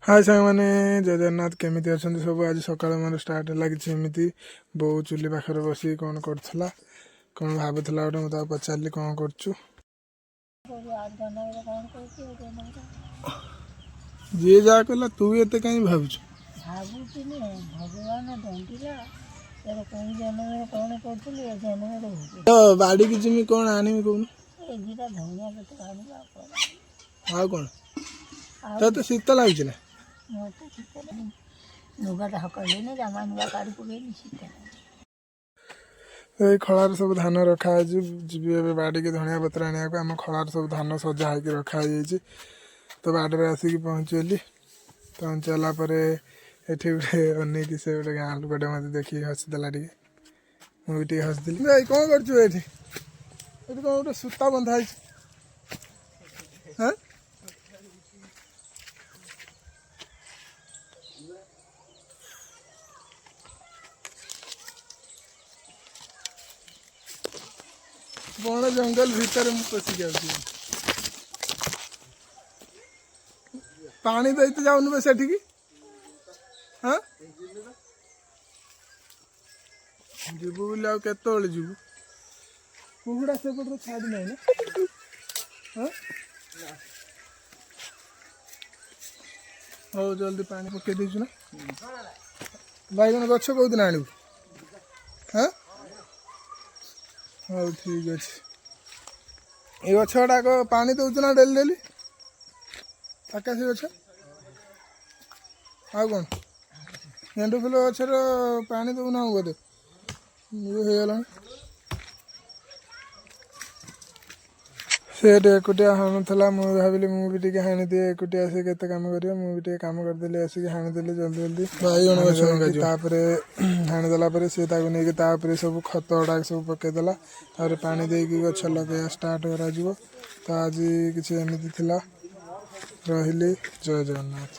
ହାଏ ସାଙ୍ଗମାନେ, ଜୟ ଜଗନ୍ନାଥ। କେମିତି ଅଛନ୍ତି ସବୁ? ଆଜି ସକାଳେ ମୋର ଷ୍ଟାର୍ଟ ହେଲା କିଛି ଏମିତି। ବୋଉ ଚୁଲି ପାଖରେ ବସିକି କ'ଣ କରୁଥିଲା, କ'ଣ ଭାବୁଥିଲା ଗୋଟେ। ମୁଁ ତାକୁ ପଚାରିଲି, କ'ଣ କରୁଛୁ? ଯିଏ ଯାହା କହିଲା, ତୁ ଏତେ କାହିଁ ଭାବୁଛୁ? ଭାବୁଛି ନୁହେଁ, ଭଗବାନ ଦଣ୍ଡିଲା। ତୋର କେଉଁ ଜନ୍ମରେ କ'ଣ କରୁଥିଲୁ, ଏ ଜନ୍ମରେ ଭୋଗୁ। ତ ବାଡ଼ିକି ଯିମି, କ'ଣ ଆଣିବି କହୁନୁ? ଏ ଦୁଇଟା ଧନିଆ ପତ୍ର ଆଣିବା, ଆଉ କ'ଣ? ଆଉ କ'ଣ? ଆଉ ତୋତେ ଶୀତ ଲାଗୁଛି ନା? ମୋତେ ଶୀତ ନାହିଁ। ଲୁଗାଟା ହକାଇଲେନି, ଜାମା ନୁଗା କାଢ଼ି ପକେଇନି, ଶୀତ ନାହିଁ। ଏଇ ଖଳାରେ ସବୁ ଧାନ ରଖା ହେଇଛି। ଯିବି ଏବେ ବାଡ଼ିକି ଧନିଆ ପତ୍ର ଆଣିବାକୁ। ଆମ ଖଳାରେ ସବୁ ଧାନ ସଜା ହେଇକି ରଖା ହେଇଯାଇଛି। ତ ବାଡ଼ିରେ ଆସିକି ପହଞ୍ଚିଗଲି। ପହଞ୍ଚିଗଲା ପରେ ଏଠି ଗୋଟେ ଅନେଇକି ସେ ଗୋଟେ ଗାଁ ଲୋକଟେ ମୋତେ ଦେଖିକି ହସିଦେଲା ଟିକେ। ମୁଁ ବି ଟିକେ ହସିଦେଲି। ଭାଇ, କ'ଣ କରୁଛୁ ଏଠି? ଏଠି କ'ଣ ଗୋଟେ ସୂତା ବନ୍ଧା ହେଇଛି? ହଁ, ବଣ ଜଙ୍ଗଲ ଭିତରେ ମୁଁ ପଶିକି ଆଉଛି। ପାଣି ଦେଇତେ ଯାଉନୁ ବେ ସେଠିକି? ହଁ, ଯିବୁ ବୋଲି ଆଉ କେତେବେଳେ ଯିବୁ? କୁକୁଡ଼ା ସେପଟରେ ଛାଡ଼ି ନାହିଁ ନା? ହଁ, ହଉ, ଜଲ୍ଦି ପାଣି ପକେଇ ଦେଇଛୁ ନା? ବାଇଗଣ ଗଛ କୋଉଦିନ ଆଣିବୁ? ହଁ, ହଉ, ଠିକ ଅଛି। ଏ ଗଛ ଗୁଡ଼ାକ ପାଣି ଦଉଛୁ ନା ଡେଲି ଡେଲି? ଆକାଶୀ ଗଛ ଆଉ କ'ଣ? ଗେଣ୍ଡୁ ଫୁଲ ଗଛର ପାଣି ଦଉନାହୁଁ ବୋଧେ, ଇଏ ହେଇଗଲାଣି। ସେ ଏଠି ଏକୁଟିଆ ହାଣୁଥିଲା। ମୁଁ ଭାବିଲି ମୁଁ ବି ଟିକେ ହାଣିଦିଏ। ଏକୁଟିଆ ସେ କେତେ କାମ କରିବ? ମୁଁ ବି ଟିକେ କାମ କରିଦେଲି, ଆସିକି ହାଣିଦେଲି ଜଲ୍ଦି ଜଲ୍ଦି ବାଇଗଣ ଗଛ ଲଗାଯିବ। ତାପରେ ହାଣିଦେଲା ପରେ ସେ ତାକୁ ନେଇକି ତା ଉପରେ ସବୁ ଖତ ଗୁଡ଼ାକ ସବୁ ପକେଇଦେଲା। ତାପରେ ପାଣି ଦେଇକି ଗଛ ଲଗେଇବା ଷ୍ଟାର୍ଟ କରାଯିବ। ତ ଆଜି କିଛି ଏମିତି ଥିଲା। ରହିଲି, ଜୟ ଜଗନ୍ନାଥ।